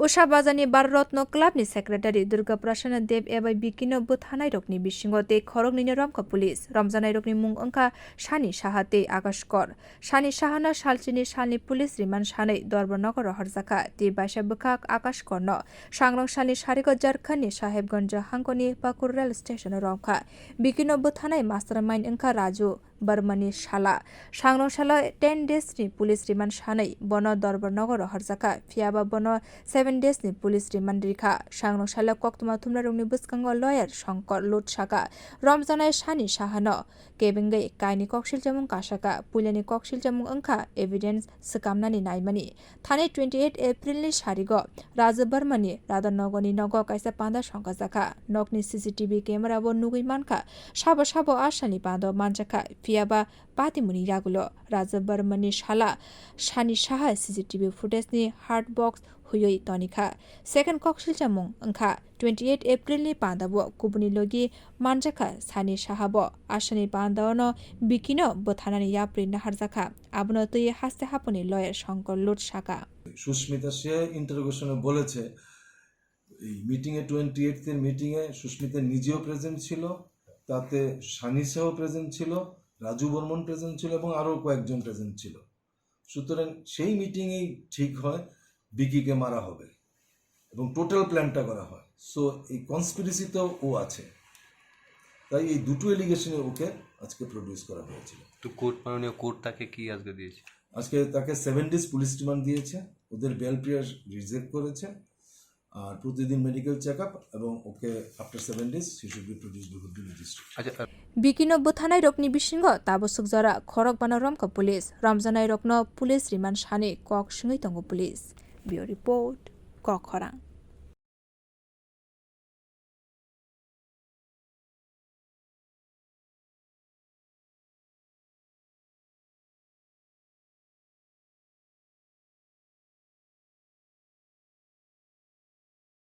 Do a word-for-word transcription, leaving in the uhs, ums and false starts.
Usha Bazarni Bharat Ratna Clubni Secretary Durga Prasanna Dev eba Bikino bwthanairokni bisingo tei khoroknwino romkha police. Romjanairokni mung wngkha Sani Saha tei Akash Kor. Sani Sahano salchini salni police remand sanwi Dorbar Nogoro horjakha, tei baisa bwkhak Akash Korno sangrong salni sarigo Jharkhandni Sahebganj hangkoni Pakur rail stationo romkha. Bikino bwthanai mastermind wngkha Raju Barmani sala. Sangrong salo ten days ni police remand sanwi bono Dorbar Nogoro horjakha, phiyaba bono seven days ni police remand rikha. Sangrong salo koktwma thumnairokni bwskango lawyer Shankar Lut saka, romjaknai Sani Sahano kebengwi kaini koksilchamung kasaka, puilani koksilchamung wngkha evidence swkamnani naimani. Thani twenty eight April ni sarigo Raju Barmani Radhanogorni nogo kaisa panda songkhajakha. Nokni C C T V camera bo nugwi mankha, sabo sabo asani pando manjakha, phiyaba patimuni yagulo Raju Barmani sala Sani Saha C C T V footage ni hard box huywi tonikha. Second koksilchamung wngkha twenty eight April ni pandao kubuni logi manjakha Sani Sahabo. Asani pandaono Bikino bwthanani yapri naharjakha. Abono twi haste haponi lawyer Shankar Lut saka. Susmita সে ইন্টারোগেশনে বলেছে, এই মিটিংয়ে, twenty eight এর মিটিংয়ে সুস্মিতা নিজেও প্রেজেন্ট ছিল, তাতে সানিসাও প্রেজেন্ট ছিল, রাজু বর্মন প্রেজেন্ট ছিল এবং আরও কয়েকজন প্রেজেন্ট ছিল। সুতরাং সেই মিটিংয়েই ঠিক হয় বিকিকে মারা হবে এবং টোটাল প্ল্যানটা করা হয়। সো এই কনস্পিরেসিতেও ও আছে, তাই এই দুটো এলিগেশনে ওকে আজকে প্রডিউস করা হয়েছিল। তো কোর্ট, মাননীয় কোর্ট তাকে কি আজকে দিয়েছে? আজকে তাকে সেভেন ডেজ পুলিশ রিমান্ড দিয়েছে, ওদের বেল প্রেয়ার রিজেক্ট করেছে, আর প্রতিদিন মেডিকেল চেক আপ এবং ওকে after seven days he should be produced before the magistrate. আচ্ছা, আহ, Bikino bwthanairokni bisingo tabuk sukjora khorokbano romkha police, romjanairokno police remand sani kok swngwi tongo police. Bureau report, Kokkhorang.